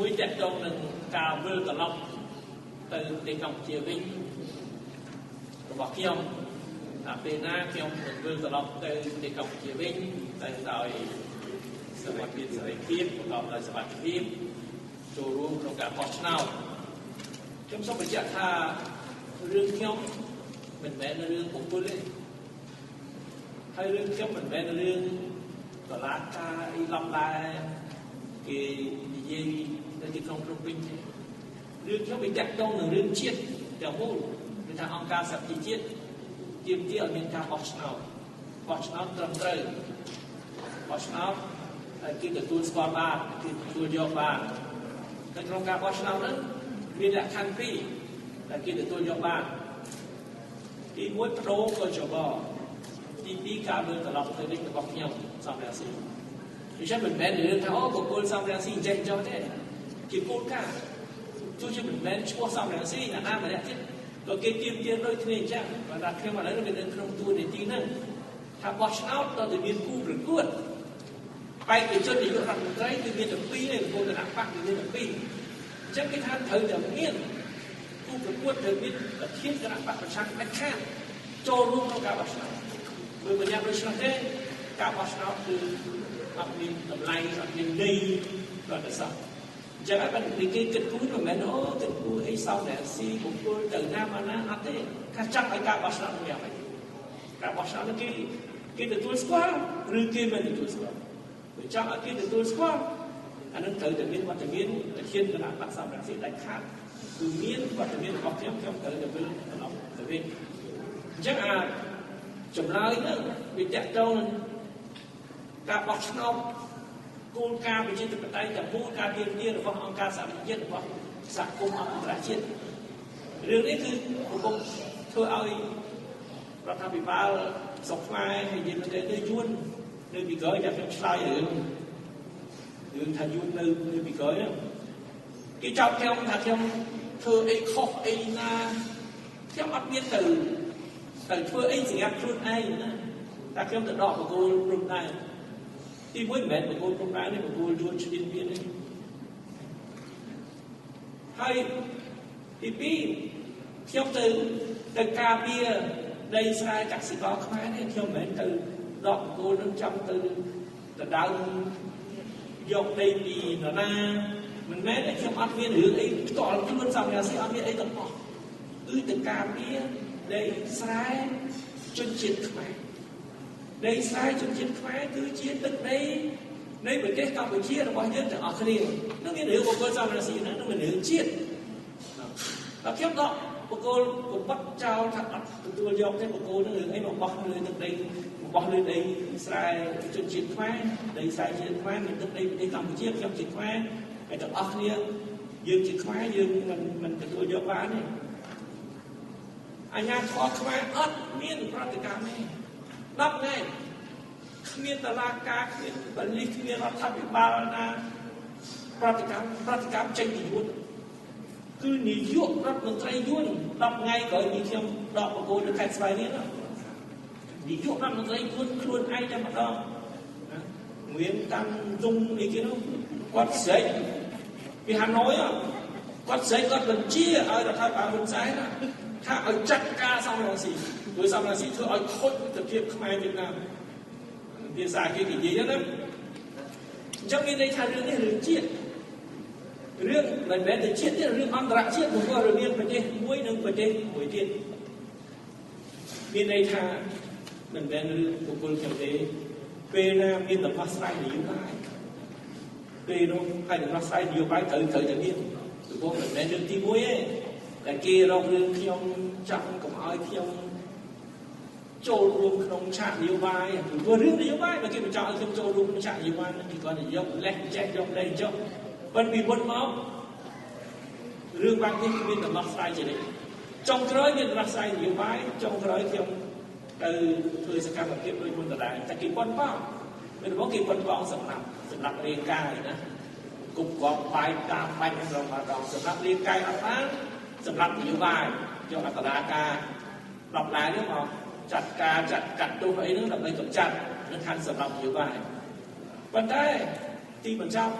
1ទាក់ទងនឹងការវិលត្រឡប់ទៅប្រទេសកម្ពុជាវិញរបស់ខ្ញុំថាពេលណាខ្ញុំនឹងវិលត្រឡប់ទៅប្រទេសកម្ពុជាវិញតែដោយសុវត្ថិភាពសេរីភាពប្រកបដោយសុវត្ថិភាពចូលរួមក្នុងការបោះឆ្នោតខ្ញុំសូមបញ្ជាក់ថារឿងខ្ញុំមិនមែនរឿងបុគ្គលទេហើយរឿងខ្ញុំមិនមែនរឿងតឡាការអីឡំឡែគេនិយាយនៅទីក្រុងភ្នំពេញទេរឿងខ្ញុំវាតាក់ទងនឹងរឿងជាតិទាំងមូលគឺថាអង្គការសហប្រជាជាតិទាមទារឲ្យមានការបោះឆ្នោតបោះឆ្នោតត្រឹមត្រូវបោះឆ្នោតហើយគេទទួលស្គាល់បានគេទទួលយកបាននៅក្នុងការបោះឆ្នោតហ្នឹងមានលក្ខខណ្ឌពីរដែលគេទទួលយកបានទី1ប្ដូរកចបទី2ការវិលត្រឡប់ទៅវិញរបស់ខ្ញុំសំរងស៊ីដូច្នេះមិនមែនរឿងថាអូបុគ្គលសំរងស៊ីចេះចោះទេជាគោលការណ៍ទោះជាមិនមែនឈ្មោះសំរងស៊ីអ្នកណាម្នាក់ទៀតក៏គេទាមទារដូចគ្នាអញ្ចឹងបើថាខ្ញុំឥឡូវវានៅក្នុងតួនាទីហ្នឹងថាបោះឆ្នោតតើទៅមានគូប្រកួតបេក្ខជននាយករដ្ឋមន្ត្រីគឺមានតែពីរទេគោលគណៈបក្សគឺមានតែពីរអញ្ចឹងគេថាត្រូវតែមានគូប្រកួតត្រូវមានប្រធានគណៈបក្សប្រឆាំងដាច់ខាតចូលរួមក្នុងការបោះឆ្នោតបើមិនយ៉ាងដូច្នោះទេការបោះឆ្នោតគឺអត់មានតម្លៃអត់មានន័យដល់តែសោះអញ្ចឹងហើយបានគេគិតគូរមិនមែនអូគិតគូរអីសោះតែស៊ីបុគ្គលទៅណាមកណាអត់ទេថាចង់ឲ្យការបោះឆ្នោតយ៉ាងម៉េចការបោះឆ្នោតនេះគេទទួលស្គាល់ឬគេមិនទទួលស្គាល់បើចង់ឲ្យគេទទួលស្គាល់អានឹងត្រូវតែមានវត្តមានប្រធានគណៈបក្សសំរងស៊ីដាច់ខាតគឺមានវត្តមានរបស់ខ្ញុំខ្ញុំត្រូវតែវិលត្រឡប់ទៅវិញអញ្ចឹងអាចម្លើយហ្នឹងវាតាក់ទងនឹងការបោះឆ្នោតគោលការណ៍ប្រជាធិបតេយ្យទាំងមូលការទាមទាររបស់អង្គការសហប្រជាជាតិរបស់សហគមន៍អន្តរជាតិរឿងនេះគឺកំពុងធ្វើឲ្យរដ្ឋាភិបាលស្រុកខ្មែរហើយនិយាយទៅទៅយួននៅពីក្រោយចាំខ្ញុំឆ្លើយរឿងថាយួននៅពីក្រោយហ្នឹងគេចោទខ្ញុំថាខ្ញុំធ្វើអីខុសអីណាខ្ញុំអត់មានទៅធ្វើអីសម្រាប់ខ្លួនឯងណាតែខ្ញុំទៅដកបកគោលព្រំដែនទី1មិនមែនបកគោលព្រំដែនទេបកគោលយួនឈ្លានពានទេហើយទី2ខ្ញុំទៅការពារដីស្រែកសិករខ្មែរនេះខ្ញុំមិនមែនទៅដកបកគោលនឹងចង់ទៅដដើមយកដីពីនរណាមិនមែនទេខ្ញុំអត់មានរឿងអីផ្ទាល់ខ្លួនសំរងស៊ីអត់មានអីទាំងអស់គឺទៅការពារដីស្រែជនជាតិខ្មែរដីស្រែជនជាតិខ្មែរគឺជាទឹកដីនៃប្រទេសកម្ពុជារបស់យើងទាំងអស់គ្នានឹងមានរឿងបុគ្គលសំរងស៊ីណានឹងមានរឿងជាតិដល់ខ្ញុំដកបុគ្គលកបត់ចោលថាអត់ទទួលយកទេបុគ្គលនឹងរឿងអីមកបោះលើទឹកដីបោះលើដីស្រែជនជាតិខ្មែរដីស្រែជាតិខ្មែរមានទឹកដីប្រទេសកម្ពុជាខ្ញុំជាខ្មែរហើយទាំងអស់គ្នាយើងជាខ្មែរយើងមិនទទួលយកបានទេអាជ្ញាធរខ្មែរអត់មានប្រតិកម្មទេ10ថ្ងៃគ្មានតឡាការគ្មានបលិសគ្មានរដ្ឋាភិបាលណាប្រតិកម្មចេញពីយួនគឺនាយករដ្ឋមន្ត្រីយួន10ថ្ងៃក្រោយពីខ្ញុំដកបកគោនៅខេត្តស្វាយរៀងនាយករដ្ឋមន្ត្រីយួនខ្លួនឯងតែម្ដងមានតាំងទុំអីគេនោះគាត់ស្រែកពីហាណូយគាត់ស្រែកគាត់បញ្ជាឲ្យរដ្ឋាភិបាលហ៊ុនសែនថាឲ្យចាត់ការសំរងស៊ីព្រោះសំរងស៊ីធ្វើឲ្យខូចមិត្តភាពខ្មែរវៀតណាមភាសាគេនិយាយណាអញ្ចឹងមានន័យថារឿងនេះរឿងជាតិរឿងមិនមែនតែជាតិទេរឿងអន្តរជាតិព្រោះរវាងប្រទេសមួយនិងប្រទេសមួយទៀតមានន័យថាមិនមែនរឿងបុគ្គលខ្ញុំទេពេលណាមានដំណោះស្រាយនយោបាយពេលនោះហើយដំណោះស្រាយនយោបាយត្រូវតែមានព្រោះមិនមែនរឿងទី1ទេតែគេរករឿងខ្ញុំចង់កុំឲ្យខ្ញុំចូលរួមក្នុងឆាកនយោបាយព្រោះរឿងនយោបាយបើគេបញ្ចង់ឲ្យខ្ញុំចូលរួមក្នុងឆាកនយោបាយហ្នឹងគេគាត់យកលេសចេះយកលេសចុះប៉ុន្តែពីមុនមករឿងបែបនេះគឺមានដំណោះស្រាយជានិច្ចចុងក្រោយមានដំណោះស្រាយនយោបាយចុងក្រោយខ្ញុំទៅធ្វើសកម្មភាពដូចមុនដដែលតែគេប៉ុនប៉ងមានរបស់គេប៉ុនប៉ងសម្រាប់រាងកាយណាគប់គ្រាប់បាយតាមបាញ់រងមកដល់សម្រាប់រាងកាយអត់បានសម្រាប់នយោបាយយកអត្រាការ10ឡាននេះមកចាត់ការចាត់កាត់ទោសអីហ្នឹងដើម្បីកម្ចាត់នឹងខាងសម្រាប់នយោបាយប៉ុន្តែទីបញ្ចប់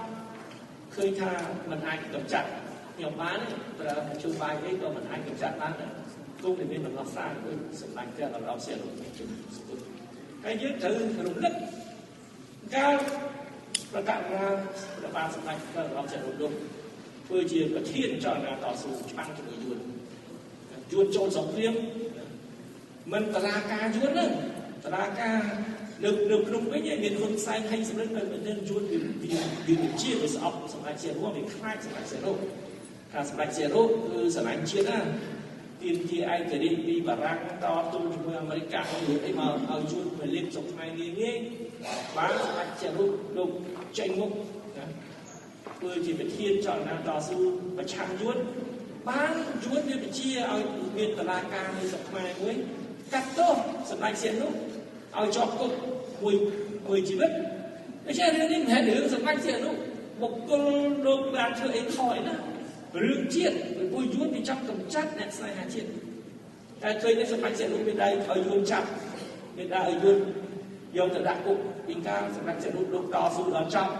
ឃើញថាមិនអាចកម្ចាត់ខ្ញុំបានប្រើមធ្យោបាយអីក៏មិនអាចកម្ចាត់បានដែរគង់តែមានដំណោះស្រាយដូចសម្ដេចព្រះនរោត្តមសីហនុហើយយើងត្រូវរំលឹកការប្រកាសថាព្រះបាទសម្ដេចព្រះនរោត្តមសីហនុលោកធ្វើជាប្រធានចលនាតស៊ូច្បាំងជាមួយយួនយួនចូលសង្គ្រាមមិនតឡាការយួនហ្នឹងតឡាការនៅភ្នំពេញមានហ៊ុនសែនហេងសម្រិទ្ធនៅប្រទេសយួនវាជាវាស្អប់សម្ដេចសីហនុវាខ្លាចសម្ដេចសីហនុថាសម្ដេចសីហនុគឺស្រឡាញ់ជាតិណាទាមទារឯករាជ្យពីបារាំងតទល់ជាមួយអាមេរិករឿងអីមកឲ្យយួនមកលេបស្រុកខ្មែរងាយងាយបានសម្ដេចសីហនុលោកចេញមុខណាធ្វើជាប្រធានចលនាតស៊ូប្រឆាំងយួនបានយួនវាបញ្ជាឲ្យមានតឡាការនៅស្រុកខ្មែរមួយកាត់ទោសសម្ដេចសីហនុឲ្យជាប់គុកមួយជីវិតដូច្នេះរឿងនេះមិនមែនរឿងសម្ដេចសីហនុបុគ្គលលោកបានធ្វើអីខុសអីណារឿងជាតិពីព្រោះយួនវាចង់កម្ចាត់អ្នកស្នេហាជាតិតែឃើញសម្ដេចសីហនុមានដៃឲ្យយួនចាប់មានដៃឲ្យយួនយកទៅដាក់គុកពីការសម្ដេចសីហនុលោកតស៊ូដល់ចប់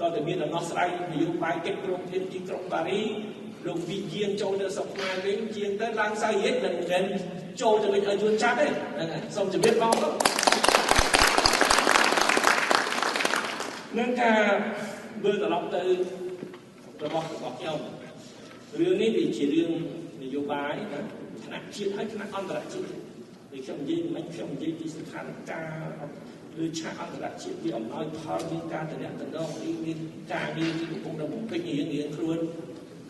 ដល់តែមានដំណោះស្រាយនយោបាយកិច្ចព្រមព្រៀងទីក្រុងប៉ារីលោកវិយានចូលទៅស្រុកខ្មែរវិញជាងទៅឡើងសៅយិតមិនមែនចូលទៅវិញឲ្យយួនចាប់ទេហ្នឹងហើយសូមជម្រាបបងនឹងការមើលត្រឡប់ទៅរបស់ខ្ញុំរឿងនេះវាជារឿងនយោបាយណាថ្នាក់ជាតិហើយថ្នាក់អន្តរជាតិដូចខ្ញុំនិយាយមិញខ្ញុំនិយាយពីស្ថានភាពលើឆាកអន្តរជាតិវាអំណោយផលមានការតំណតំណងមានការងារที่កំពុងតែបំពេញរៀងរៀងខ្លួន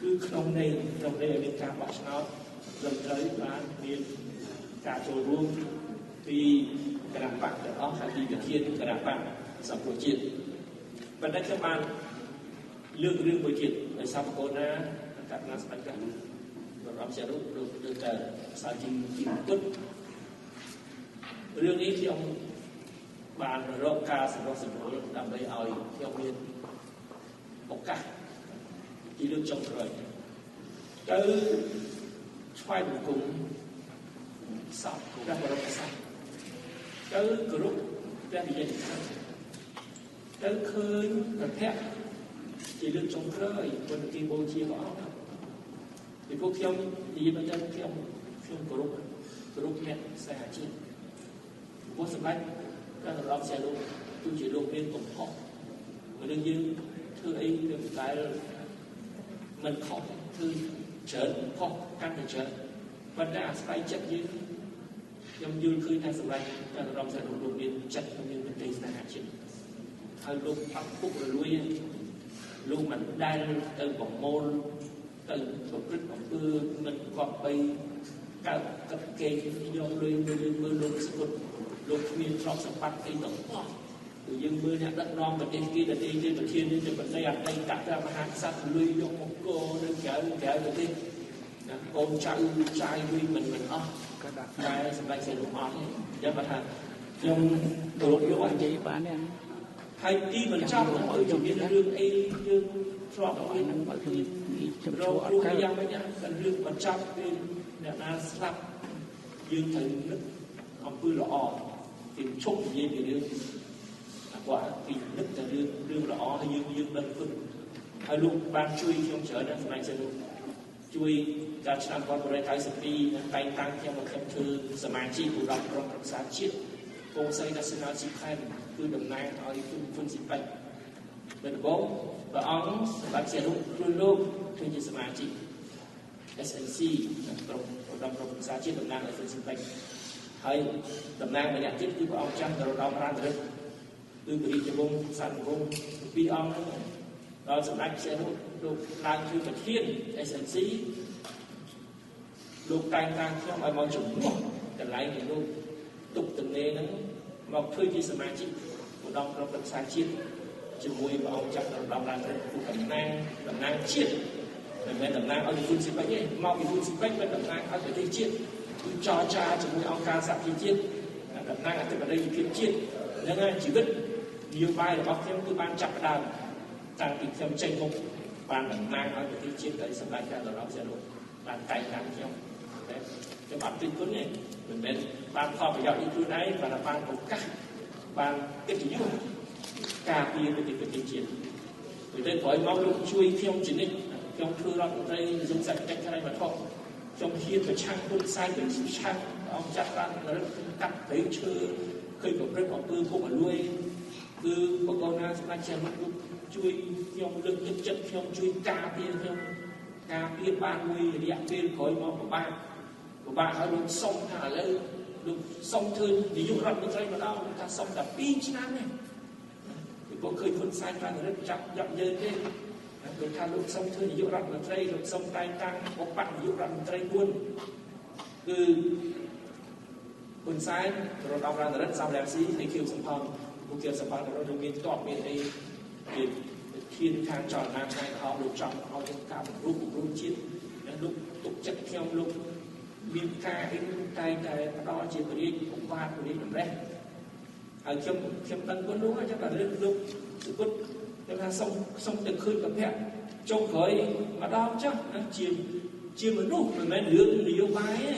គឺក្នុងន័យឲ្យមានការបោះឆ្នោតត្រឹមត្រូវបានមានការចូលរួមពីគណៈបក្សទាំងអស់ហើយពីប្រធានគណៈបក្សសង្គ្រោះជាតិប៉ុន្តែខ្ញុំបានលើករឿងមួយទៀតដោយសារបកូណាកណ្ណាស្ដេចព្រះនរោត្តមសីហនុលោកទៅតែសាជីទីពុទ្ធរឿងនេះខ្ញុំបានរកការសម្រុះសម្រួលដើម្បីឲ្យខ្ញុំមានឱកាសជាលើកចុងក្រោយទៅថ្វាយបង្គំសពព្រះបរមក្សត្រទៅគោរពព្រះវិញ្ញាណក្ខន្ធទៅឃើញព្រះភ័ក្ត្រជាលើកចុងក្រោយមុនគេបូជាព្រះអង្គពីពួកខ្ញុំនិយាយមកទៅខ្ញុំគោរពអ្នកស្នេហាជាតិព្រោះសម្ដេចព្រះនរោត្តមសីហនុទោះជាលោកមានកំហុសមនុស្សយើងធ្វើអីវាមិនដែលមិនខុសធ្វើច្រើនខុសកាន់តែច្រើនប៉ុន្តែអាស្រ័យចិត្តយើងខ្ញុំយល់ឃើញថាសម្ដេចព្រះនរោត្តមសីហនុលោកមានចិត្តមានប្រទេសស្នេហាជាតិហើយលោកអត់ពុករលួយលោកមិនដែលទៅប្រមូលទៅប្រព្រឹត្តអំពើមិនគប្បីកើតកេងយកលុយមើលលោកស្គុតលោកគ្មានទ្រព្យសម្បត្តិអីទាំងអស់គឺយើងមើលអ្នកដឹកនាំប្រទេសគេដទៃគេប្រធាននេះទៅប្រទេសអតីតព្រះមហាក្សត្រលុយយកមកកនៅក្រៅប្រទេសណាកូនចៅចាយលុយមិនអស់តែសម្ដេចសីហនុអត់ទេយ៉ាងបើថាខ្ញុំគោរពលោកនិយាយបានទេហើយទីបញ្ចប់ឲ្យជំរាបរឿងអីយើងធ្លាប់មាននឹងបើខ្ញុំខ្ញុំចូលអត់កើតយ៉ាងម៉េចតែរឿងបញ្ចប់ពេលអ្នកណាស្លាប់យើងត្រូវនឹកអំពើល្អគេឈប់និយាយពីរឿងអាគាត់គេនឹកតែរឿងល្អហើយយើងដឹងគុណហើយលោកបានជួយខ្ញុំច្រើនណាស់សម្ដេចសីហនុជួយកាលឆ្នាំ1992តែងតាំងខ្ញុំមកខ្ញុំធ្វើសមាជិកឧត្តមក្រុមប្រឹក្សាជាតិកងសី National ស៊ីផែនគឺតំណាងឲ្យគុណស៊ីពេជ្រដំបូងព្រះអង្គសម្ដេចសីហនុខ្លួនលោកធ្វើជាសមាជិក SNC ក្រុមឧត្តមក្រុមប្រឹក្សាជាតិតំណាងឲ្យគុណស៊ីពេជ្រហើយតំណាងម្នាក់ទៀតគឺព្រះអង្គចាស់នរោត្តមរណឫទ្ធិគឺព្រះរាជវង្សសន្តិវង្សពីរអង្គហ្នឹងដល់សម្ដេចសីហនុលោកឡើងធ្វើប្រធាន SNC លោកតែងតាំងខ្ញុំឲ្យមកជំនួសកន្លែងដែលលោកទុកទំនេរហ្នឹងមកធ្វើជាសមាជិកឧត្តមក្រុមប្រឹក្សាជាតិជាមួយព្រះអង្គចាស់នរោត្តមរណឫទ្ធិគឺតំណាងជាតិមិនមែនតំណាងឲ្យគុណស៊ីពេជ្រទេមកពីគុណស៊ីពេជ្រមិនតំណាងឲ្យប្រទេសជាតិគឺចរចាជាមួយអង្គការសហប្រជាជាតិតំណាងអធិបតីភាពជាតិហ្នឹងហើយជីវិតនយោបាយរបស់ខ្ញុំគឺបានចាប់ផ្ដើមតាំងពីខ្ញុំចេញមុខបានតំណាងឲ្យប្រទេសជាតិឲ្យសម្ដេចព្រះនរោត្តមសីហនុបានតែងតាំងខ្ញុំតែខ្ញុំអត់តិចគុណទេមិនមែនបានផលប្រយោជន៍ពីខ្លួនឯងបានបានឱកាសបានកិត្តិយសការពារប្រទេសជាតិ ទៅក្រោយមកលោកជួយខ្ញុំជានិច្ចខ្ញុំធ្វើរដ្ឋមន្ត្រីក្រសួងសេដ្ឋកិច្ចហិរញ្ញវត្ថុខ្ញុំហ៊ានប្រឆាំងហ៊ុនសែនប្រឆាំងអង្គចាស់រឹតកាត់ព្រៃឈើឃើញប្រព្រឹត្តអំពើពុករលួយគឺបកណាសម្ដេចជាលោកជួយខ្ញុំលើកទឹកចិត្តខ្ញុំជួយការពារខ្ញុំការពារបានមួយរយៈពេលក្រោយមកពិបាកហើយលោកសុំថាឥឡូវលោកសុំធ្វើនាយករដ្ឋមន្ត្រីម្ដងថាសុំតែ2ឆ្នាំទេពីព្រោះឃើញហ៊ុនសែនបានរឹតចាប់យ៉ាប់យើងទេលោកថាលោកសុំធ្វើនាយករដ្ឋមន្ត្រីលោកសុំតែងតាំងឧបនាយករដ្ឋមន្ត្រី4គឺហ៊ុនសែនរត់ដល់រដ្ឋរិទ្ធសំរងស៊ីនៃខៀវសំផនពួកខៀវសំផនរត់មានតបមានអីជាធានខាងចលនាផ្នែកហោលោកចង់ឲ្យយើងការបង្រួបបង្រួមជាតិលោកទុកចិត្តខ្ញុំលោកមានការអីតែតែផ្ដល់ជាពរាជឧបាតពរាជតម្រេះហើយខ្ញុំដឹងគុណលោកចាំតែរឿងលោកសុគតខ្ញុំថាសុំទៅឃើញប្រភពចុងក្រោយម្ដងចុះណាជាមនុស្សមិនមែនរឿងនយោបាយទេ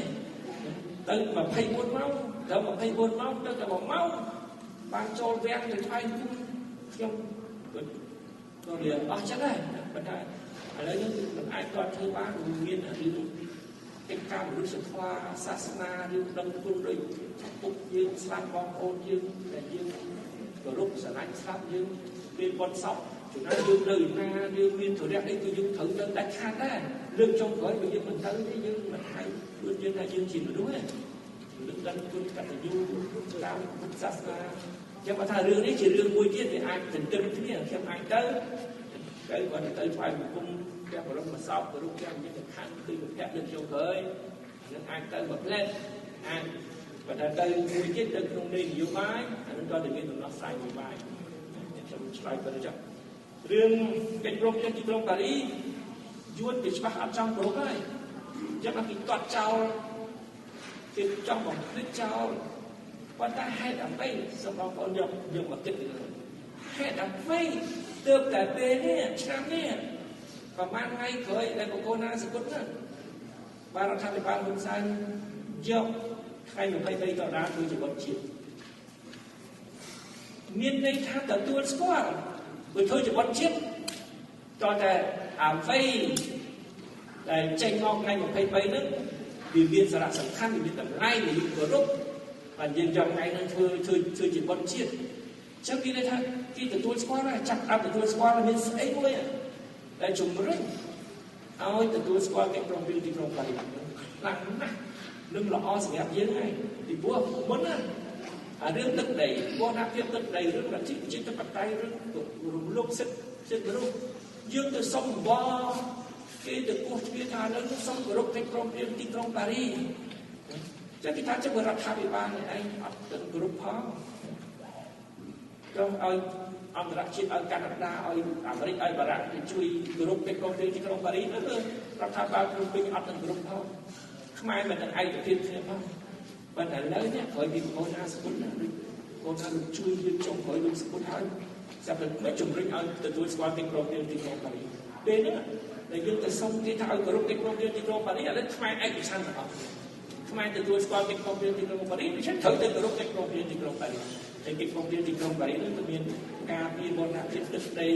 ទៅ24ម៉ោងទៅ24ម៉ោងទៅតែ1ម៉ោងបានចូលវាំងទៅថ្វាយគុំខ្ញុំក៏រៀនអស់ចិត្តដែរប៉ុន្តែឥឡូវនេះមិនអាចគាត់ធ្វើបានមានរឿងកិច្ចការមនុស្សធម៌សាសនារឿងដឹងគុណដូចពុកយើងស្លាប់បងប្អូនយើងដែលយើងគោរពស្រឡាញ់ស្លាប់យើងមានបុណ្យសពចំណែកយើងនៅណាយើងមានធរៈអីគឺយើងត្រូវទៅដាច់ខាតដែរលើកចុងក្រោយបើយើងមិនទៅទេយើងមិនហៅខ្លួនយើងថាយើងជាមនុស្សទេលើកដឹងគុណកតញ្ញូតាមពុទ្ធសាសនាចឹងបើថារឿងនេះជារឿងមួយទៀតវាអាចទន្ទឹមគ្នាខ្ញុំអាចទៅគាត់ទៅថ្វាយបង្គំព្រះបរមសពគោរពព្រះវិញ្ញាណខណ្ឌគឺប្រភពលើកចុងក្រោយនឹងអាចទៅមួយផ្លែតអាចបើថាទៅមួយទៀតទៅក្នុងនយោបាយអានឹងក៏តែមានដំណោះស្រាយនយោបាយខ្ញុំឆ្លើយទៅចុះរឿងកិច្ចព្រមព្រៀងទីក្រុងប៉ារីយួនគេច្បាស់អត់ចង់គោរពហើយអញ្ចឹងគេទាត់ចោលគេចង់បំភ្លេចចោលប៉ុន្តែហេតុអ្វីសូមបងប្អូនយកមកគិតហេតុអ្វីទើបតែពេលនេះឆ្នាំនេះប្រហែលថ្ងៃក្រោយដែលបកគណាសគុតណាបានរដ្ឋាភិបាលហ៊ុនសែនយកថ្ងៃ23កក្កដាធ្វើជាបុណ្យជាតិមានន័យថាទទួលស្គាល់ព្រោះធ្វើជាបុណ្យជាតិតើតែអ្វីដែលចេញមកថ្ងៃ23ហ្នឹងវាមានសារៈសំខាន់វាមានតម្លៃវាគោរពបានយើងយកថ្ងៃហ្នឹងធ្វើជាបុណ្យជាតិអញ្ចឹងគេន័យថាគេទទួលស្គាល់ហើយចាប់អាប់ទទួលស្គាល់មានស្អីមួយដែលជំរុញឲ្យទទួលស្គាល់កិច្ចព្រមព្រៀងទីក្រុងប៉ារីសខ្លាំងណាស់នឹងល្អសម្រាប់យើងហើយពីព្រោះមុនណាអារឿងទឹកដីបូរណភាពទឹកដីរឿងលទ្ធិប្រជាធិបតេយ្យរឿងរំលោភសិទ្ធិមនុស្សយើងទៅសុំបគេទៅគោះទ្វារថានៅនោះសុំគោរពកិច្ចព្រមព្រៀងទីក្រុងប៉ារីសចឹងគេថាចុះរដ្ឋាភិបាលនេះឯងអត់ទៅគោរពផងចង់ឲ្យអន្តរជាតិឲ្យកាណាដាឲ្យអាមេរិកឲ្យបារាំងទៅជួយគោរពកិច្ចព្រមព្រៀងទីក្រុងប៉ារីសនោះរដ្ឋាភិបាលភ្នំពេញអត់នឹងគោរពផងខ្មែរមិននឹងឯកភាពគ្នាផងប៉ុន្តែឥឡូវនេះក្រោយពីបងប្អូនណាសគុណណាដូចបងណាលោកជួយយើងចុងក្រោយលោកសគុណហើយចាប់តែមិនជំរុញឲ្យទទួលស្គាល់កិច្ចព្រមព្រៀងទីក្រុងប៉ារីសពេលហ្នឹងដែលយើងទៅសុំគេថាឲ្យគោរពកិច្ចព្រមព្រៀងទីក្រុងប៉ារីសឥឡូវខ្មែរឯកច្ឆន្ទទាំងអស់ខ្មែរទទួលស្គាល់កិច្ចព្រមព្រៀងទីក្រុងប៉ារីសដូច្នេះត្រូវទៅគោរពកិច្ចព្រមព្រៀងទីក្រុងប៉ារីសតែកិច្ចព្រមព្រៀងទីក្រុងប៉ារីសនោះវាមានការពារបូរណភាពទឹកដី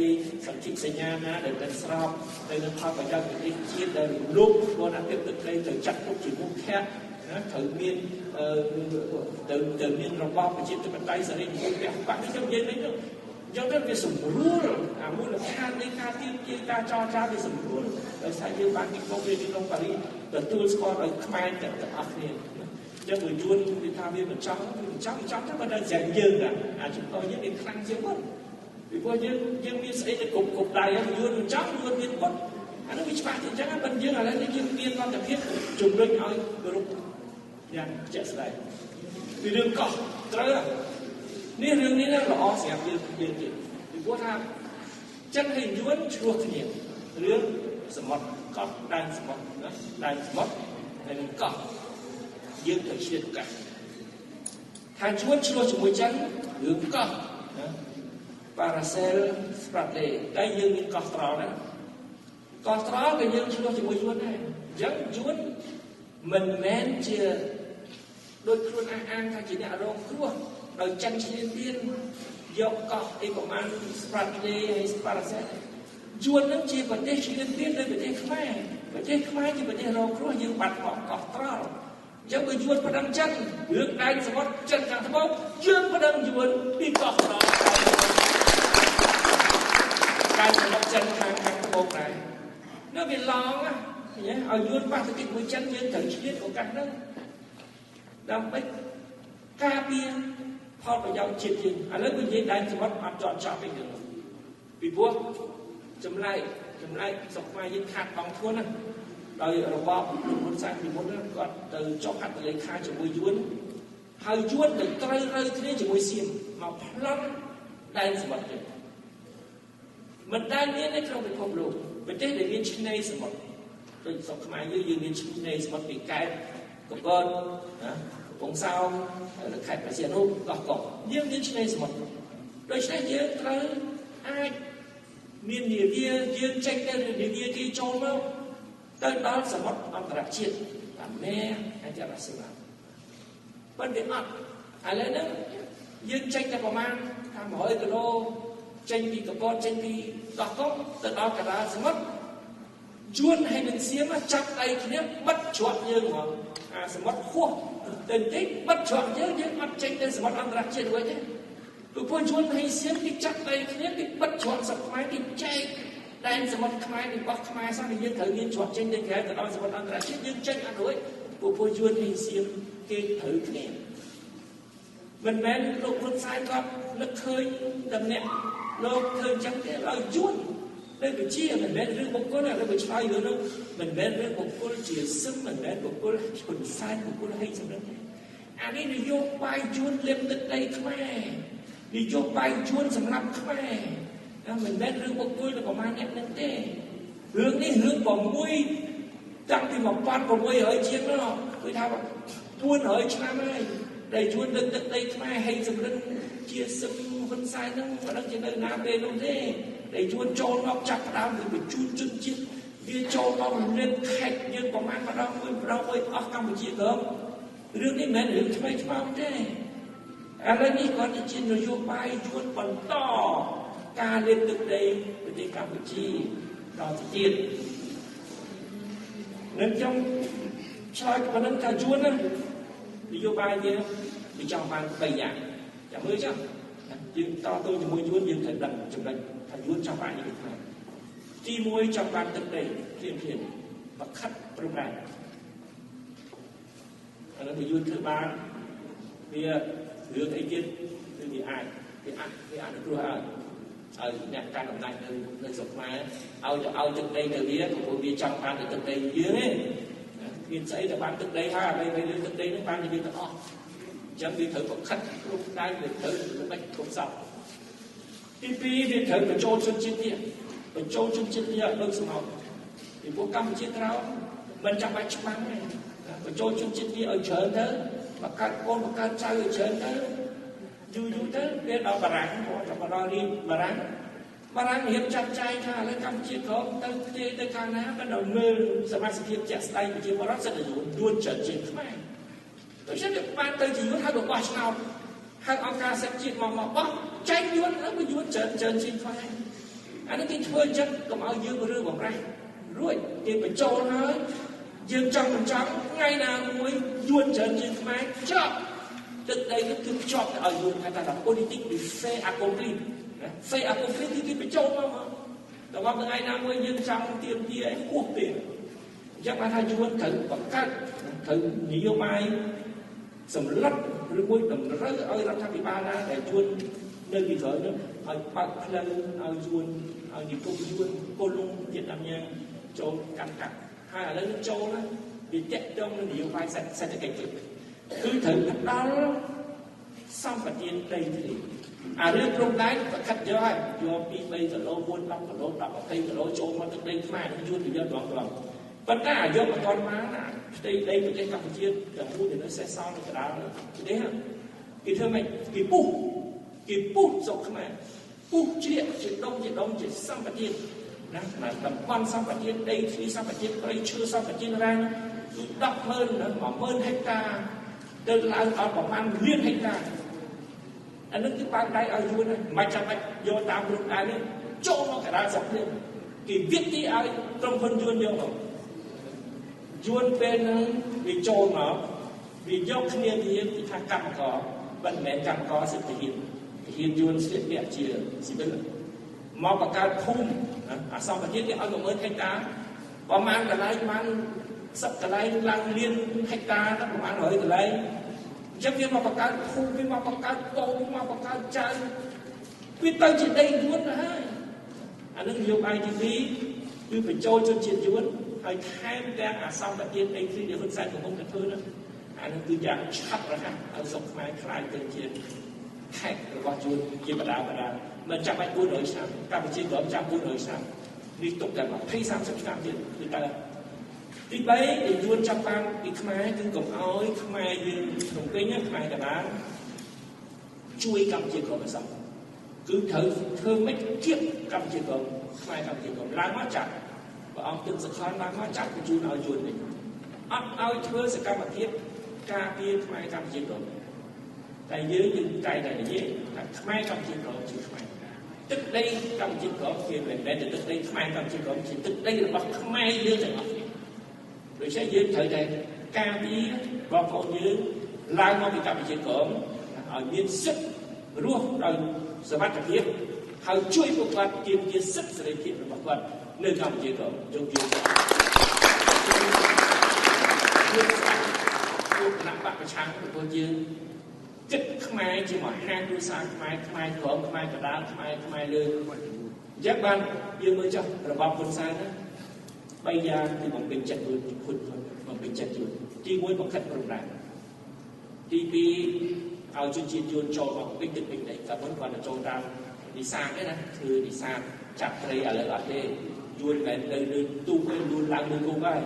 សន្ធិសញ្ញាណាដែលមិនស្របទៅនឹងផលប្រយោជន៍ប្រទេសជាតិដែលរំលោភបូរណភាពទឹកដីត្រូវចាត់ទុកជាមុខៈណាត្រូវមានទៅមានរបបប្រជាធិបតេយ្យសេរីពហុបក្សនេះខ្ញុំនិយាយវិញទៅអញ្ចឹងទៅវាសម្រួលអាមូលដ្ឋាននៃការទៀមទាការចរចាវាសម្រួលដោយសារយើងបានទីក្រុងទីក្រុងប៉ារីសទទួលស្គាល់ដោយខ្មែរទាំងអស់គ្នាអញ្ចឹងមួយយួនវាថាវាមិនចង់វាមិនចង់ទៅបើដល់ស្រាប់យើងអាចំពោះយើងវាខ្លាំងជាងមុនពីព្រោះយើងមានស្អីទៅគ្រប់ដៃហើយយួនមិនចង់យួនមានបុតអានោះវាច្បាស់ជាអញ្ចឹងប៉ុន្តែយើងឥឡូវនេះយើងមានលទ្ធភាពជំរុញឲ្យគោរពយ៉ាងជាក់ស្ដែងពីរឿងកោះត្រូវនេះរឿងនេះល្អសម្រាប់យើងទៀតពីព្រោះថាចិនហើយយួនឆ្លោះគ្នារឿងសមុទ្រកោះដែនសមុទ្រណាដែនសមុទ្រហើយនឹងកោះយើងត្រូវឆ្លៀតឱកាសថាយួនឆ្លោះជាមួយចិនរឿងកោះណាប៉ារ៉ាសែលស្ប្រាត់លេតែយើងមានកោះត្រល់ដែរកោះត្រល់ក៏យើងឆ្លោះជាមួយយួនដែរអញ្ចឹងយួនមិនមែនជាដោយខ្លួនអះអាងថាជាអ្នករងគ្រោះដោយចិនឈ្លានពានយកកោះអីប្រមាណស្ប្រាត់លេហើយប៉ារ៉ាសែល យួននឹងជាប្រទេសឈ្លានពានដោយប្រទេសខ្មែរប្រទេសខ្មែរជាប្រទេសរងគ្រោះយើងបាត់បង់កោះត្រល់អញ្ចឹងបើយួនប្តឹងចិនរឿងដែនសមុទ្រចិនខាងត្បូងយើងប្តឹងយួនពីកោះត្រល់ដែនសមុទ្រចិនខាងត្បូងដែរនៅវាឡងណាឲ្យយួនប៉ះទង្គិចមួយចិនយើងត្រូវឆ្លៀតឱកាសហ្នឹងដើម្បីការពារផលប្រយោជន៍ជាតិយើងឥឡូវនិយាយដែនសមុទ្រអត់ចប់ចប់ទេពីព្រោះចម្លែកស្រុកខ្មែរយើងខាតបង់ធ្ងន់ណាស់ដោយរបបលោកហ៊ុនសែនពីមុនគាត់ទៅចុះហត្ថលេខាជាមួយយួនហើយយួនទៅត្រូវរើគ្នាជាមួយសៀមមកប្លន់ដែនសមុទ្រទៀតមិនដែលមាននៅក្នុងពិភពលោកប្រទេសដែលមានឆ្នេរសមុទ្រដូចស្រុកខ្មែរយើងមានឆ្នេរសមុទ្រពីកែបកពតណាកំពង់សោមនៅខេត្តព្រះសីហនុកោះកុងយើងមានឆ្នេរសមុទ្រដូច្នេះយើងត្រូវអាចមាននាវាយើងចេញទៅនាវាគេចូលមកទៅដល់សមុទ្រអន្តរជាតិតាមមែអន្តរជាតិប៉ុន្តែអត់ឥឡូវហ្នឹងយើងចេញតែប្រមាណថា100គីឡូចេញពីកពតចេញពីកោះកុងទៅដល់កណ្ដាលសមុទ្រយួនហើយនឹងសៀមចាប់ដៃគ្នាបិទច្រកយើងហ្មងអាសមុទ្រហួសទៅបន្តិចបិទច្រកយើងយើងអត់ចេញទៅសមុទ្រអន្តរជាតិរួចទេព្រោះយួនហើយសៀមគេចាប់ដៃគ្នាគេបិទច្រកស្រុកខ្មែរគេចែកដែនសមុទ្រខ្មែររបស់ខ្មែរសោះយើងត្រូវមានច្រកចេញទៅក្រៅទៅដល់សមុទ្រអន្តរជាតិយើងចេញអត់រួចព្រោះយួនហើយសៀមគេត្រូវគ្នាមិនមែនលោកហ៊ុនសែនគាត់នឹកឃើញតែម្នាក់លោកឃើញចឹងទេឲ្យយួននៅវិជាមិនមែនរឿងបុគ្គលឬបើឆ្លើយរឿងនោះមិនមែនរឿងបុគ្គលជាសឹមមិនមែនបុគ្គលហ៊ុនសែនបុគ្គលហេងសំរិទ្ធទេអានេះនយោបាយយួនលេបទឹកដីខ្មែរនយោបាយយួនសម្រាប់ខ្មែរមិនមែនរឿងបុគ្គលទៅប្រមាណអ្នកនឹងទេរឿងនេះរឿង6តាំងពី1600ជាងនោះគឺថា400ឆ្នាំហើយដែលយួនលើកទឹកដីខ្មែរហេងសំរិទ្ធជាសឹមហ៊ុនសែនហ្នឹងមិនដឹងជានៅណាពេលនោះទេដែលយួនចូលមកចាប់ផ្ដើមវាបញ្ជូនជនជាតិវាចូលមកលេបខេត្តយើងប្រមាណម្ដងមួយម្ដងមួយអស់កម្ពុជាក្រុមរឿងនេះមិនមែនរឿងថ្មីថ្មោងទេឥឡូវនេះគាត់ជានយោបាយយួនបន្តការលេបទឹកដីប្រទេសកម្ពុជាដល់ទៅទៀតនឹងខ្ញុំឆ្លើយប៉ុណ្ណឹងថាយួនណានយោបាយយើងវាចង់បាន3យ៉ាងចាំមើលចុះយើងតទល់ជាមួយយួនយើងត្រូវដឹងចំណុចថាយួនចង់បានអីខ្មែរទី1ចង់បានទឹកដីភ្លាមភ្លាមបខិតព្រំដែនឥឡូវយួនធ្វើបានវារឿងអីទៀតគឺវាអាចវាអនុគ្រោះឲ្យអ្នកកាន់អំណាចនៅស្រុកខ្មែរឲ្យទៅឲ្យទឹកដីទៅវាព្រោះវាចង់បានតែទឹកដីយើងទេមានស្អីទៅបានទឹកដីហើយអ្វីៗលើទឹកដីនោះបានតែវាទាំងអស់អញ្ចឹងវាត្រូវបខិតព្រំដែនវាត្រូវល្បិចគ្រប់សពទី2វាត្រូវបញ្ចូលជនជាតិទៀតបញ្ចូលជនជាតិទៀតដូចស្មោកពីព្រោះកម្ពុជាក្រោមមិនចាំបាច់ច្បាំងទេបញ្ចូលជនជាតិវាឲ្យច្រើនទៅបង្កើតកូនបង្កើតចៅឲ្យច្រើនទៅយូរយូរទៅវាដល់បារាំងគាត់មកដល់រៀបបារាំងបារាំងរៀបចាត់ចែងថាឥឡូវកម្ពុជាក្រោមទៅផ្ទេទៅខាងណាមិនដល់មើលសមាជិកជាក់ស្ដែងប្រជាពលរដ្ឋសិតតែយួនច្រើនជាងខ្មែរដូច្នេះវាបានទៅជាយួនហើយបោះឆ្នោតហើយអង្គការសិទ្ធិជាតិមកបោះចែកយួនទៅយួនច្រើនជាងខ្មែរអានេះគេធ្វើអញ្ចឹងកុំឲ្យយើងរើបំរាស់រួចគេបញ្ចូលហើយយើងចង់មិនចង់ថ្ងៃណាមួយយួនច្រើនជាងខ្មែរចប់ទឹកដីនេះគឺភ្ជាប់ទៅឲ្យយួនថាថា politique du fait accompli ណា fait accompli គឺគេបញ្ចូលមកដល់ថ្ងៃណាមួយយើងចង់ទាមទារអីហួសពេកអញ្ចឹងបានថាយួនត្រូវបង្កើតត្រូវនយោបាយសម្លុតឬមួយតម្រូវឲ្យរដ្ឋាភិបាលណាដែលយួននៅពីក្រោយនោះឲ្យបើកផ្លូវឲ្យយួនឲ្យនិគមយួនកូលុងវៀតណាមយ៉ាងចូលកាន់កាប់ហើយឥឡូវនឹងចូលណាវាតាក់ទងនឹងនយោបាយសេដ្ឋកិច្ចទៀតគឺត្រូវផ្ដល់សម្បទានដីធ្លីអារឿងព្រំដែនប្រកាសយកហើយយក2 3គីឡូ4 10គីឡូ10 20គីឡូចូលមកទឹកដីខ្មែរយួនទៅយកត្រង់ប៉ុន្តែអាយកមិនទាន់បានណាផ្ទៃដីប្រទេសកម្ពុជាទាំងមូលនៅសេសសល់នៅកណ្ដាលប្រទេសគេធ្វើម៉េចគេពុះស្រុកខ្មែរពុះជ្រៀកជាដុំជាសម្បទានណាតំបន់សម្បទានដីធ្លីសម្បទានព្រៃឈើសម្បទានរ៉ែគឺ100000 10000ហិកតាទៅឡើងដល់ប្រមាណលានហិកតាអានឹងគឺបើកដៃឲ្យយួនមិនចាំបាច់យកតាមព្រំដែននេះចូលមកកណ្ដាលស្រុកនេះ គេវិទីឲ្យក្រុមហ៊ុនយួនយកមកយួនពេលហ្នឹងវាចូលមកវាយកគ្នាវាគេថាកម្មករមិនមែនកម្មករសិទ្ធិទាហានយួនស្លៀកពាក់ជាស៊ីវិលមកបង្កើតភូមិអាសម្បទានគេឲ្យ10000ហិកតាប្រហែលកន្លែងបាន10កន្លែងឡើងលានហិកតាទៅប្រហែល100កន្លែងអញ្ចឹងវាមកបង្កើតភូមិវាមកបង្កើតតូនមកបង្កើតចៅវាទៅជាដីយួនទៅហើយអានឹងនយោបាយទី2គឺបញ្ចូលជនជាតិយួនហើយថែមទាំងអាសម្បទានដីធ្លីដែលហ៊ុនសែនកំពុងតែធ្វើនោះអានឹងគឺយ៉ាងឆាប់រហ័សឲ្យស្រុកខ្មែរខ្លាយទៅជាខេត្តរបស់យួនជាបដាបដាមិនចាំបាច់400ឆ្នាំកម្ពុជាក៏ចាំ400ឆ្នាំនេះទុកតែ20 30ឆ្នាំទៀតគឺតើទី3ដែលយួនចាប់បានពីខ្មែរគឺកុំឲ្យខ្មែរយើងក្នុងពេញខ្មែរកណ្ដាលជួយកម្ពុជាក្រមអសោះគឺត្រូវធ្វើម៉េចគៀបកម្ពុជាក្រមខ្មែរកម្ពុជាក្រមឡើងមកចាប់ព្រះអង្គទឹមសខនឡើងមកចាប់បញ្ជូនឲ្យយួនវិញអត់ឲ្យធ្វើសកម្មភាពការពារខ្មែរកម្ពុជាក្រមតែយើងតែតែនិយាយថាខ្មែរកម្ពុជាក្រមជាខ្មែរទឹកដីកម្ពុជាក្រមគេមិនមែនតែទឹកដីខ្មែរកម្ពុជាក្រមជាទឹកដីរបស់ខ្មែរយើងទាំងអស់គ្នាដូច្នេះយើងត្រូវតែការពារបងប្អូនយើងឡើងមកពីកម្ពុជាក្រមឲ្យមានសិទ្ធិរស់ដោយសុវត្ថិភាពហើយជួយពួកគាត់ទាមទារសិទ្ធិសេរីភាពរបស់គាត់នៅកម្ពុជាក្រមយើងយើងពួកគណៈបកប្រឆាំងរបស់យើងគិតខ្មែរជាមហាគ្រួសារខ្មែរខ្មែរក្រមខ្មែរកណ្ដាលខ្មែរខ្មែរលើអញ្ចឹងបានយើងមើលចុះរបបហ៊ុនសែនណាបីយ៉ាងគឺបំពេញចិត្តយួនហ៊ុនបំពេញចិត្តយួនទី1បង្ខិតព្រំដែនទី2ឲ្យជនជាតិយួនចូលមកពេញទឹកពេញដីកាលមុនគាត់ទៅចូលតាមនេសាទទេណាធ្វើនេសាទចាប់ត្រីឥឡូវអត់ទេយួនមិននៅលើទូកទេយួនឡើងលើគោកហើយ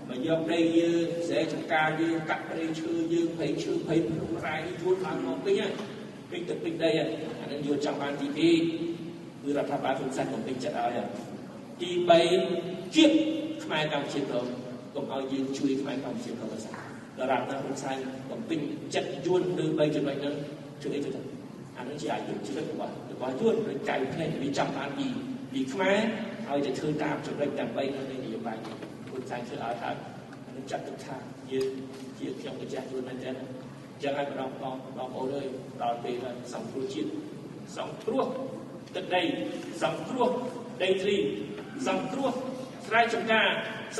មកយកដីយើងស្រែចម្ការយើងកាត់ព្រៃឈើយើងព្រៃឈើព្រៃភ្នំរ៉ែយួនឡើងមកពេញហើយពេញទឹកពេញដីហើយអានឹងយួនចង់បានទី2គឺរដ្ឋាភិបាលហ៊ុនសែនបំពេញចិត្តឲ្យទី3ជាតិខ្មែរកម្ពុជាក្រមកុំឲ្យយើងជួយខ្មែរកម្ពុជាក្រមសាដរាបណាហ៊ុនសែនបំពេញចិត្តយួនលើ3ចំណុចហ្នឹងជួយអីទៅអានឹងជាអាយុជីវិតរបស់យួនដូចកៅភ្នែកវាចង់បានពីខ្មែរឲ្យតែធ្វើតាមចំណុចទាំង3នៅនយោបាយហ៊ុនសែនធ្វើឲ្យហើយអានឹងចាត់ទុកថាយើងជាខ្ញុំម្ចាស់យួនមែនទេអញ្ចឹងឲ្យបងប្អូនអើយដល់ពេលហើយសង្គ្រោះជាតិសង្គ្រោះទឹកដីសង្គ្រោះដីធ្លីសង្គ្រោះស្រែចម្ការ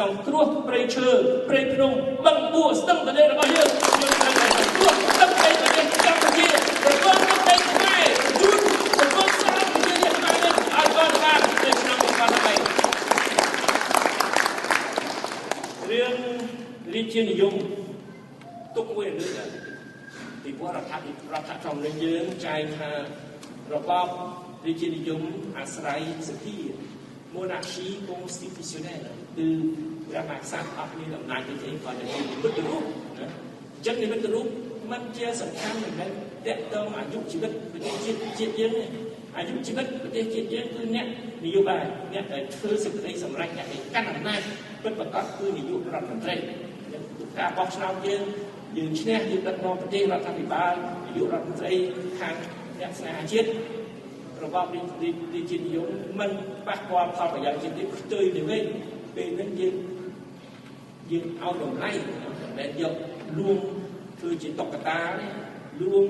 សង្គ្រោះព្រៃឈើព្រៃភ្នំបឹងបួស្ទឹងទន្លេរបស់យើងយើងត្រូវតែសង្គ្រោះទឹកដីប្រទេសកម្ពុជាប្រកបទឹកដីខ្មែរជូនប្រកបសាមគ្គីជាតិខ្មែរនេះឲ្យបានបាននៅឆ្នាំ2023រឿងរាជានិយមទុកមួយលើកពីព្រោះរដ្ឋធម្មនុញ្ញយើងចែងថារបបរាជានិយមអាស្រ័យសភា monarchie constitutionnelle គឺព្រះមហាក្សត្រអត់មានអំណាចទេគាត់តែជានិមិត្តរូបណាអញ្ចឹងនិមិត្តរូបมันជាសំខាន់មិនមែនតាក់ទងអាយុជីវិតប្រទេសជាតិយើងទេអាយុជីវិតប្រទេសជាតិយើងគឺអ្នកនយោបាយអ្នកដែលធ្វើសេចក្តីសម្រេចអ្នកដែលកាន់អំណាចពិតប្រាកដគឺនាយករដ្ឋមន្ត្រីការបោះឆ្នោតយើងឈ្នះយើងដឹកនាំប្រទេសរដ្ឋាភិបាលនាយករដ្ឋមន្ត្រីខាងអ្នកស្នេហាជាតិរបបរាជានិយមមិនប៉ះពាល់ផលប្រយោជន៍ជាតិទេផ្ទុយទៅវិញពេលហ្នឹងយើងឲ្យតម្លៃមិនមែនយកលួងធ្វើជាតុក្កតាទេលួង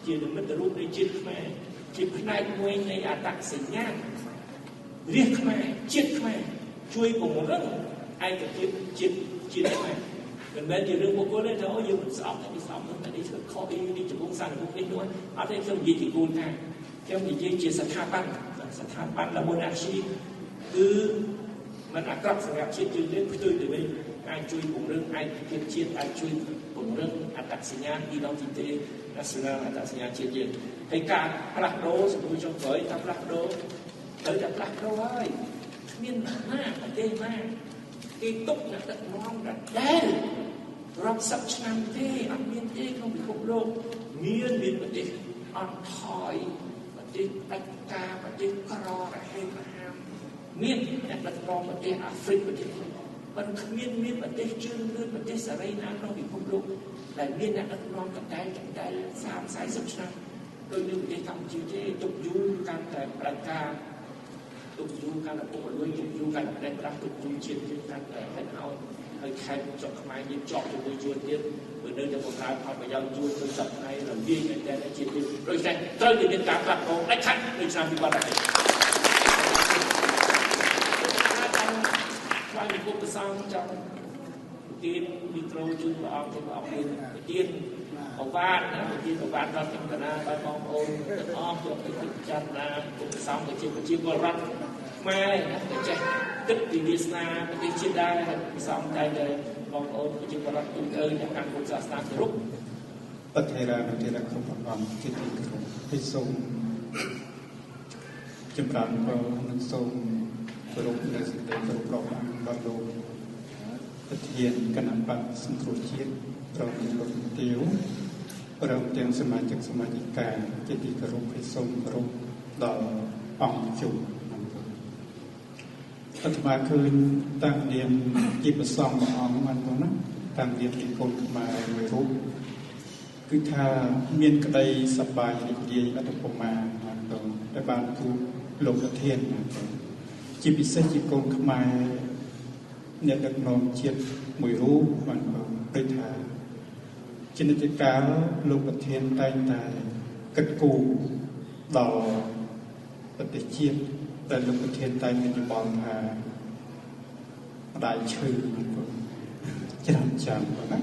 ជានិមិត្តរូបនៃជាតិខ្មែរជាផ្នែកមួយនៃអត្តសញ្ញាណរាជខ្មែរជាតិខ្មែរជួយពង្រឹងឯកភាពជាតិខ្មែរមិនមែនជារឿងបុគ្គលទេថាអូយើងមិនស្អប់តែស្អប់នោះតែនេះធ្វើខុសអីនេះចំពោះសានពុកនេះនោះអត់ទេខ្ញុំនិយាយជាគោលការណ៍ខ្ញុំនិយាយជាស្ថាប័នរបស់ monarchy គឺมันអាក្រក់សម្រាប់ជាតិយើងទេផ្ទុយទៅវិញអាចជួយពង្រឹងឯកភាពជាតិអាចជួយពង្រឹងអត្តសញ្ញាណ identité nationale អត្តសញ្ញាណជាតិយើងហើយការផ្លាស់ប្ដូរសំណួរចុងក្រោយថាផ្លាស់ប្ដូរត្រូវតែផ្លាស់ប្ដូរហើយគ្មានណាប្រទេសណាគេទុកអ្នកដឹកនាំដដែលរាប់សិបឆ្នាំទេអត់មានទេក្នុងពិភពលោកមានប្រទេសអត់ថយប្រទេសដាច់ការប្រទេសក្ររហេមហាមមានអ្នកដឹកនាំប្រទេសអាហ្វ្រិកប្រទេសប៉ុន្តែគ្មានប្រទេសជឿនលឿនប្រទេសសេរីណាក្នុងពិភពលោកដែលមានអ្នកដឹកនាំកដែល30 40ឆ្នាំដូចនៅប្រទេសកម្ពុជាទេទុកយូរកាន់តែផ្ដាច់ការ ទុកយូរកាន់តែពុករលួយទុកយូរកាន់តែប្រេះប្រាស់ទុកយូរជាតិយើងកាន់តែហិនឲ្យហើយខេត្តស្រុកខ្មែរយើងជាប់ជាមួយយួនទៀតបើនៅតែបម្រើផលប្រយោជន៍យួនទៅសប្តាហ៍រលាយមែនតើជាតិយើងដូច្នេះត្រូវតែមានការផ្លាស់ប្ដូរដាច់ខាតនៅឆ្នាំ2013ថ្វាយបង្គំព្រះសង្ឃចង់ទានមីត្រូជូនព្រះអង្គព្រះអង្គមានទានឱវាទណាទានឱវាទដល់ខ្ញុំកណាដល់បងប្អូនទាំងអស់យកទៅពិចារណាគុណសង្ឃក៏ជាប្រជាពលរដ្ឋខ្មែរណាក៏ចេះគិតពីវាសនាប្រទេសជាតិដែរហើយព្រះសង្ឃតែតែបងប្អូនប្រជាពលរដ្ឋទូទៅអ្នកកាន់ពុទ្ធសាសនាគោរពបថេរានុថេរៈគ្រប់អង្គជាទីគោរពហើយសូមចម្រើនពរនិងសូមគោរពនៅសេចក្តីគោរពរាប់អានដល់លោកប្រធានគណៈបក្សសង្គ្រោះជាតិព្រមទាំងលោកជំទាវព្រមទាំងសមាជិកសមាជិកាជាទីគោរពហើយសូមគោរពដល់អង្គប្រជុំអាត្មាឃើញតាមនាមជាព្រះសង្ឃមួយអង្គបានបងណាតាមនាមជាកូនខ្មែរមួយរូបគឺថាមានក្តីសប្បាយរីករាយអត្តបមាបានបងដែលបានជួបលោកប្រធានបានបងជាពិសេសជាកូនខ្មែរអ្នកដឹកនាំជាតិមួយរូបបានបងដូចថាជានិច្ចកាលលោកប្រធានតែងតែគិតគូរដល់ប្រទេសជាតិតែលោកប្រធានតែមានយោបល់ថាម្ដាយឈឺបានបងច្រើនចាំបងណា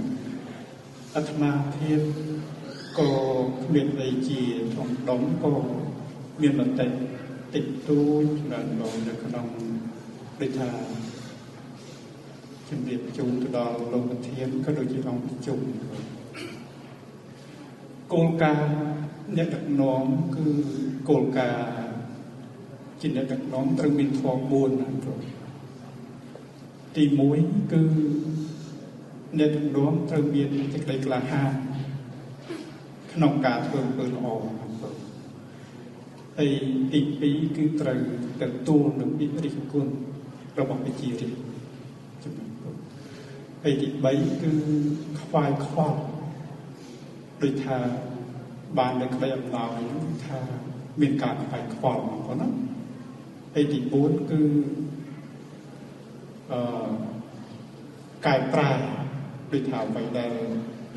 អាត្មាភាពក៏គ្មានអីជាធំដុំក៏មានមតិតិចតួចច្រើនបងនៅក្នុងដូចថាជំរាបជូនទៅដល់លោកប្រធានក៏ដូចជាអង្គប្រជុំគោលការណ៍អ្នកដឹកនាំគឺគោលការណ៍ជាអ្នកដឹកនាំត្រូវមានធម៌4ណាគ្រូទី1គឺអ្នកដឹកនាំត្រូវមានសេចក្តីក្លាហានក្នុងការធ្វើអំពើល្អណាគ្រូហើយទី2គឺត្រូវទទួលនូវពាក្យរិះគន់របស់ប្រជារាស្ត្រចំណុចហើយទី3គឺខ្វាយខ្វល់ដូចថាបាននៅក្តីអំណោយថាមានការខ្វាយខ្វល់បងប្អូនណាហើយទី4គឺកែប្រែដូចថាអ្វីដែល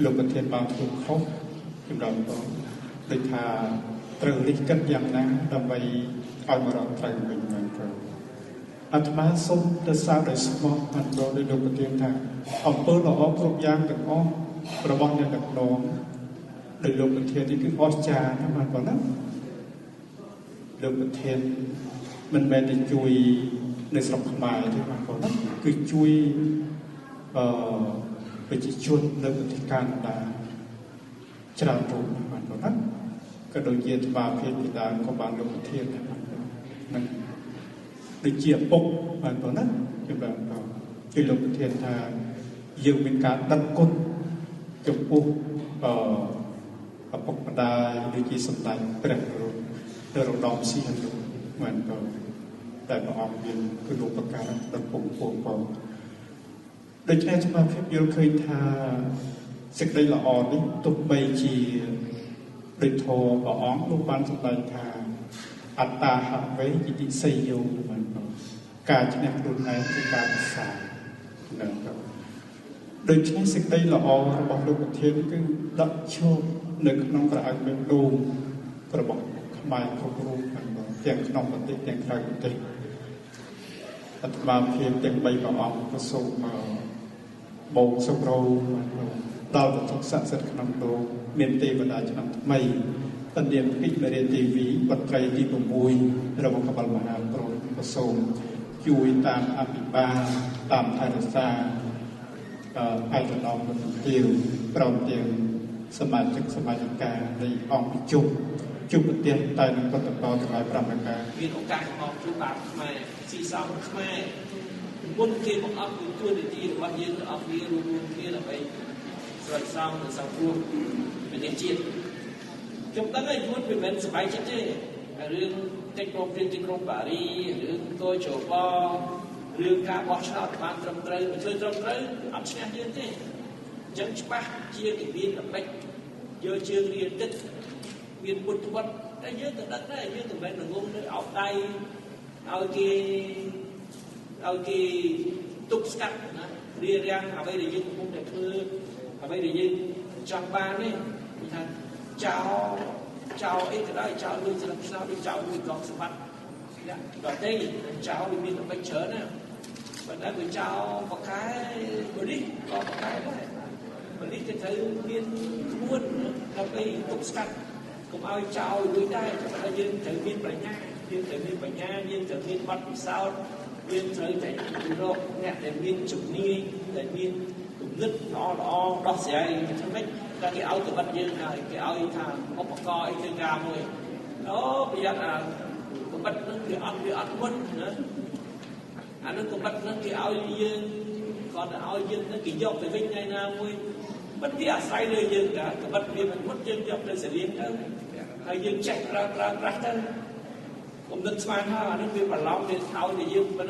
លោកប្រធានបានធ្វើខុសចម្រើនបងដូចថាត្រូវរិះគិតយ៉ាងណាដើម្បីឲ្យមករកត្រូវវិញបងប្អូនអាត្មាសូមទៅសារដោយស្មោះបានដោយលោកប្រធានថាអំពើល្អគ្រប់យ៉ាងទាំងអស់របស់អ្នកដឹកនាំដោយលោកប្រធាននេះគឺអស្ចារ្យណាស់បងប្អូនណាលោកប្រធានមិនមែនតែជួយនៅស្រុកខ្មែរទេបងប្អូនណាគឺជួយប្រជាជននៅប្រទេសកាណាដាច្រើនរូបបងប្អូនណាក៏ដូចជាថ្វាភាពពីដើមក៏បានលោកប្រធានដែរបងប្អូននឹងដូចជាឪពុកបងប្អូនណាគឺបងប្អូនគឺលោកប្រធានថាយើងមានការដឹងគុណចំពោះឪពុកម្ដាយដូចជាសម្ដេចព្រះនរោត្តមសីហនុបងប្អូនតែព្រះអង្គមានគុណូបការៈដល់ពងពងបងដូច្នេះស្មារតីយល់ឃើញថាសេចក្តីល្អនេះទោះបីជាដូចធម៌ព្រះអង្គលោកបានសម្ដែងថាអត្តាហវេយតិសីយោបងប្អូនការឈ្នះខ្លួនឯងជាការប្រសើរហ្នឹងបងដូច្នេះសេចក្តីល្អរបស់លោកប្រធានគឺដាក់ឈប់នៅក្នុងក្រអៅបេះដូងរបស់ខ្មែរគ្រប់រូបបងប្អូនទាំងក្នុងប្រទេសទាំងក្រៅប្រទេសអាត្មាភាពទាំង3ព្រះអង្គក៏សូមបូកសប្រូដល់វត្ថុស័ក្តិសិទ្ធិក្នុងលោកមានទេវតាឆ្នាំថ្មីពនាមពិមរាទេវីបត្រីទី6របស់កបលមហាព្រហ្មក៏សូមជួយតាមអភិបាលតាមថែរក្សាឯកឧត្តមលោកជំទាវព្រមទាំងសមាជិកសមាជិកានៃអង្គប្រជុំជួបប្រទេសតែនឹងប្រតិបត្តិទាំងឡាយ5ប្រការមានឱកាសមកជួបបាទខ្មែរស៊ីសងខ្មែរមុនគេបង្អស់គឺទួនាទីរបស់យើងទាំងអស់គ្នារួមរួមគ្នាដើម្បីស្រោចស្រង់និងសង្គ្រោះប្រទេសជាតិខ្ញុំដឹងហើយយួនវាមិនសប្បាយចិត្តទេរឿងកិច្ចព្រមព្រៀងទីក្រុងប៉ារីរឿងកោជបរឿងការបោះឆ្នោតបានត្រឹមត្រូវបើធ្វើត្រឹមត្រូវអត់ឈ្នះយើងទេអញ្ចឹងច្បាស់ជាគេមានល្បិចយកជើងរាទឹកមានពុទ្ធវត្តតែយើងក៏ដឹងដែរយើងក៏មិនងងនៅអោបដៃ ឲ្យគេឲ្យគេទប់ស្កាត់ណារារាំងអ្វីដែលយើងកំពុងតែធ្វើអ្វីដែលយើងចង់បាននេះគឺថាចោលចោលអីក៏ដោយចោលលុយស្លឹកឆ្នោតឬចោលលុយកងសម្បត្តិអ្នកដទៃចោលវាមានល្បិចច្រើនណាប៉ុន្តែវាចោលបកែប៉ូលីសក៏បកែដែរប៉ូលីសទៅត្រូវមានក្បួនដើម្បីទប់ស្កាត់កុំឲ្យចោលលុយដែរតែយើងត្រូវមានបញ្ញាយើងត្រូវមានបញ្ញាយើងត្រូវមានបទពិសោធន៍យើងត្រូវតែរកអ្នកដែលមានជំនាញដែលមានគំនិតល្អល្អដោះស្រាយធ្វើម៉េចតែគេឲ្យកបិតយើងហើយគេឲ្យថាឧបករណ៍អីធ្វើការមួយអូប្រយ័ត្នអាកបិតហ្នឹងវាអត់មុនណាអានឹងកបិតហ្នឹងគេឲ្យយើងគាត់ទៅឲ្យយើងហ្នឹងគេយកទៅវិញថ្ងៃណាមួយមិនវាអាស្រ័យលើយើងតាកបិតវាមិនមុតយើងយកទៅសេរៀងទៅហើយយើងចេះប្រើប្រាស់ទៅគំនិតស្មានថាអានឹងវាបន្លំវាឲ្យតែយើងប៉ុណ្ណឹង។